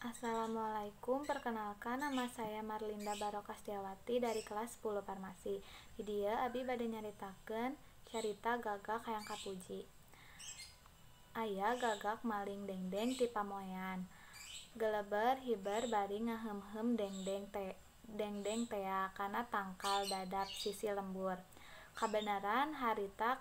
Assalamualaikum, perkenalkan nama saya Marlinda Barokastiawati dari kelas 10 Farmasi. Di dieu abi bade nyaritakeun carita gagak hayang kapuji. Aya gagak maling dengdeng ti pamoean. Geleber hiber bari ngaheumheum dengdeng tea kana tangkal dadap sisi lembur. Kabeneran harita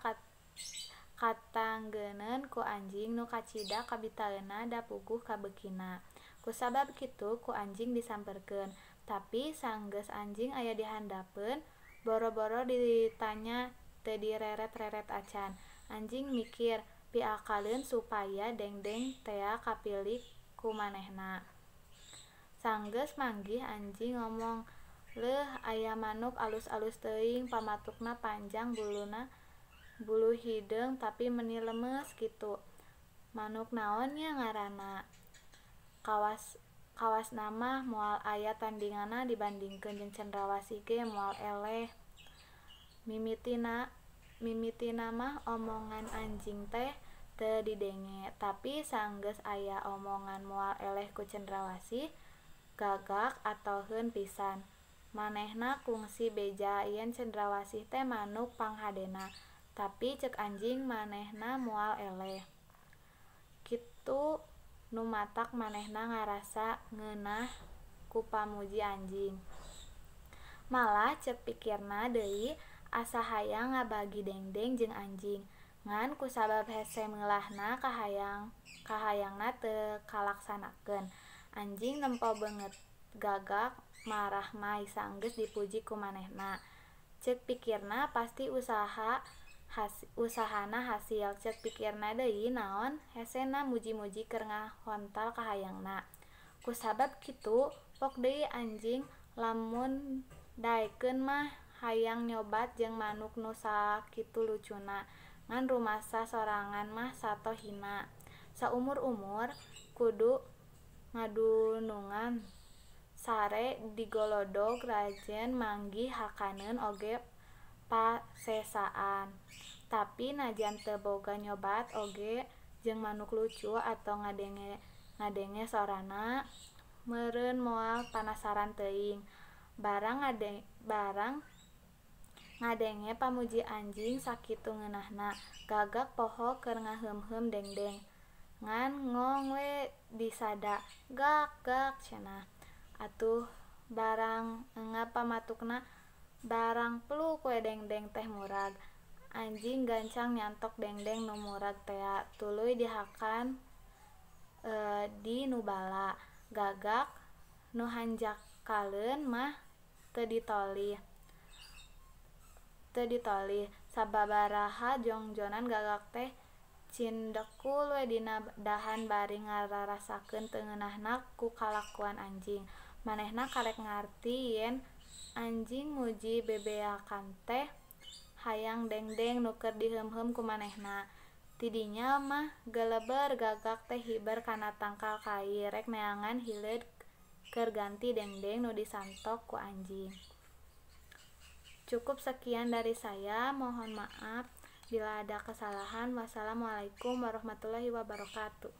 katanggeuneun ku anjing nu kacida kabitaeunna da puguh kabeukina. Kusabab kitu ku anjing disamperkeun, tapi sanggeus anjing aya di handapeun, boro-boro ditanya teu direret-reret acan. Anjing mikir piakaleun supaya dengdeng tea kapilik ku manehna. Sanggeus manggih anjing ngomong, "Leuh, aya manuk alus-alus teuing, pamatukna panjang buluna bulu hideung tapi meuni lemes kitu. Manuk naon nya ngaranna? Kawasna mah moal aya tandinganna dibandingkeun jeung cendrawasih ge moal eleh." Mimitina mah omongan anjing teh teu didenge, tapi sanggeus aya omongan moal eleh ku cendrawasih, gagak atoheun pisan. Manehna kungsi beja yen cendrawasih teh manuk panghadena, tapi ceuk anjing manehna moal eleh. Kitu nu matak manehna ngarasa ngeunah ku pamuji anjing. Malah ceuk pikirna deui asa hayang ngabagi dengdeng jeung anjing, ngan kusabab hese meulahna kahayangna teu kalaksanakeun. Anjing nempo beungeut gagak marahmai sanggeus dipuji ku manehna. Ceuk pikirna pasti usahana hasil, ceuk pikirna deui naon hesena muji-muji keur ngahontal kahayangna. Kusabab kitu pok deui anjing lamun daekeun mah hayang nyobat jeung manuk nu sakitu lucuna, ngan rumasa sorangan mah sato hina. Saumur-umur kudu ngadunungan sare digolodog rajen manggih hakaneun oge pasesaan. Tapi najan teu boga nyobat oge jeung manuk lucu atau ngadenge sorana meureun moal panasaran teuing. Barang ngadenge pamuji anjing sakitu ngeunahna, gagak poho keur ngaheumheum dengdeng. Ngan ngong we disada, "Gak gak," cenah. Atuh barang engap pamatukna, barang pluk we dengdeng teh murag. Anjing gancang nyantok dengdeng nu murag tea, tuluy dihakan di nu bala. Gagak nu hanjakaleun mah teu ditolih. Sababaraha jongjonan gagak teh cindekul we dina dahan bari ngararasakeun teu ngeunahna ku kalakuan anjing. Manehna karek ngarti yen anjing muji bebeakan teh hayang dengdeng nu keur diheumheum ku manehna. Tidinya mah geleber gagak teh hiber kana tangkal kai rek neangan hileud keur ganti dengdeng nu disantok ku anjing. Cukup sekian dari saya, mohon maaf bila ada kesalahan. Wassalamualaikum warahmatullahi wabarakatuh.